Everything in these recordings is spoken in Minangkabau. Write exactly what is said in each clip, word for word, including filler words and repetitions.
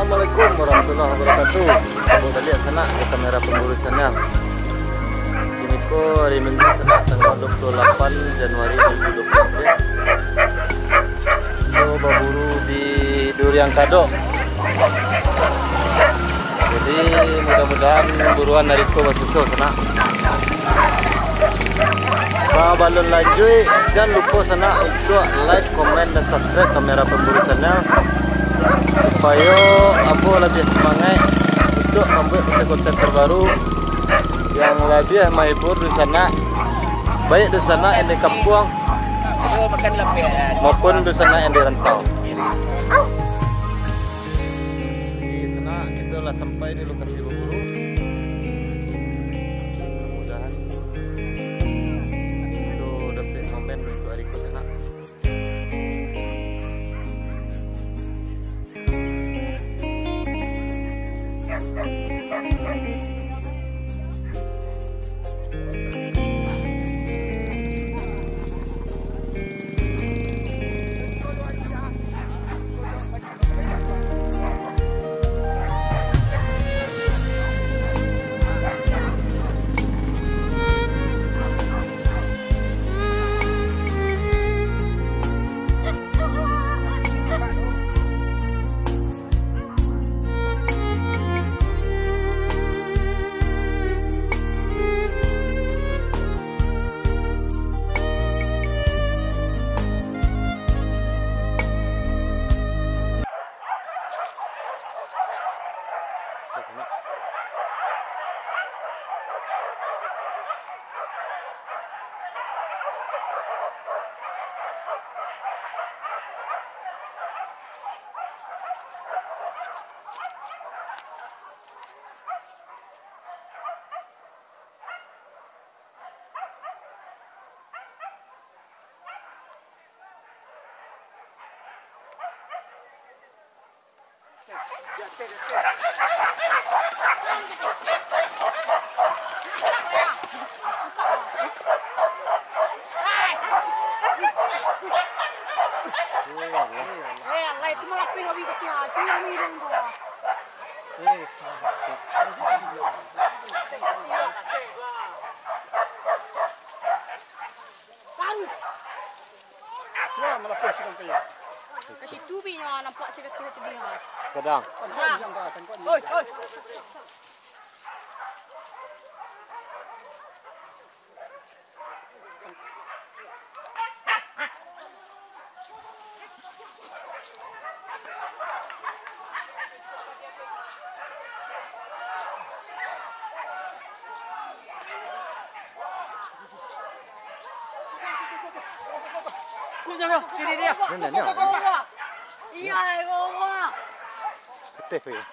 Assalamualaikum warahmatullahi wabarakatuh. Selamat baliak sanak ka Kamera Pamburu Channel. Kini ko hari Minggu sanak, tanggal dua puluh lapan Januari dua ribu dua puluh empat. Ko baburu di Durian Kadok. Jadi mudah-mudahan buruan ari ko basuso sanak. Sabalun lanjuik, jan lupo sanak untuak like, komen, dan subscribe Kamera Pamburu Channel, supayo ambo labiah sumangaik untuak mambuek konten-konten terbaru yang labiah mahibur dunsanak, baik dunsanak yang di kampuang maupun dunsanak yang di rantau. Jadi sanak, kito lah sampai di lokasi baburu. Mudah-mudahan kito dapek momen untuak ari ko sanak. Eh, Allah, itu malah ping habis kecil. Itu yang minum tu. Kan. Ya, malah puas kan kaya. Ka situ bi nyo nampak si kecil tu bi nyo. Sadang. Sadang. Oi, oi. Iya, iya, iya. Getih, weh.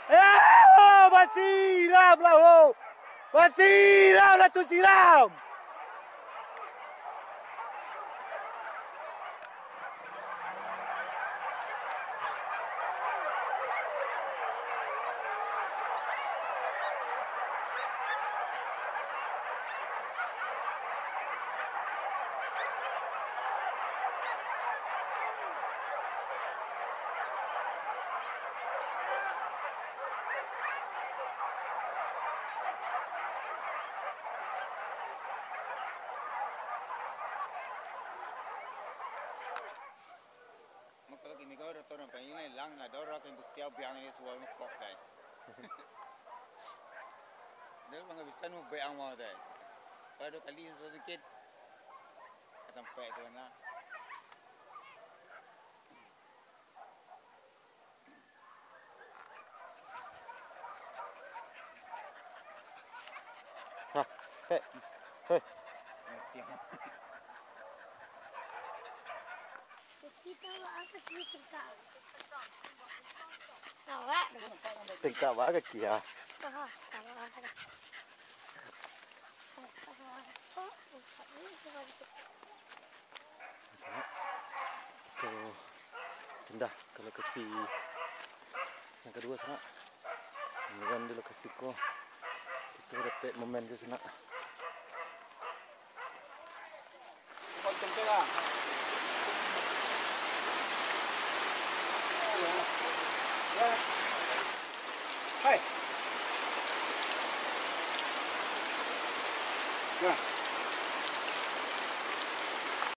Eh, basiram lah, ho! Basiram lah tu siram! Mako kini ko ado urang panggil ilang, ado urang kan kutiau biang ni suah ngepok dai. Dah manggabisan mau beang mau dai. Kalau dua kali susah sikit, ka tampek tu nah. Hah, heh, heh. Tengkak baa kaki, ah. Sanak. Kito pindah ka lokasi nan kaduo, sanak. Mudah-mudahan di lokasi ko kito dapek momen ko, sanak. Hai. Nah.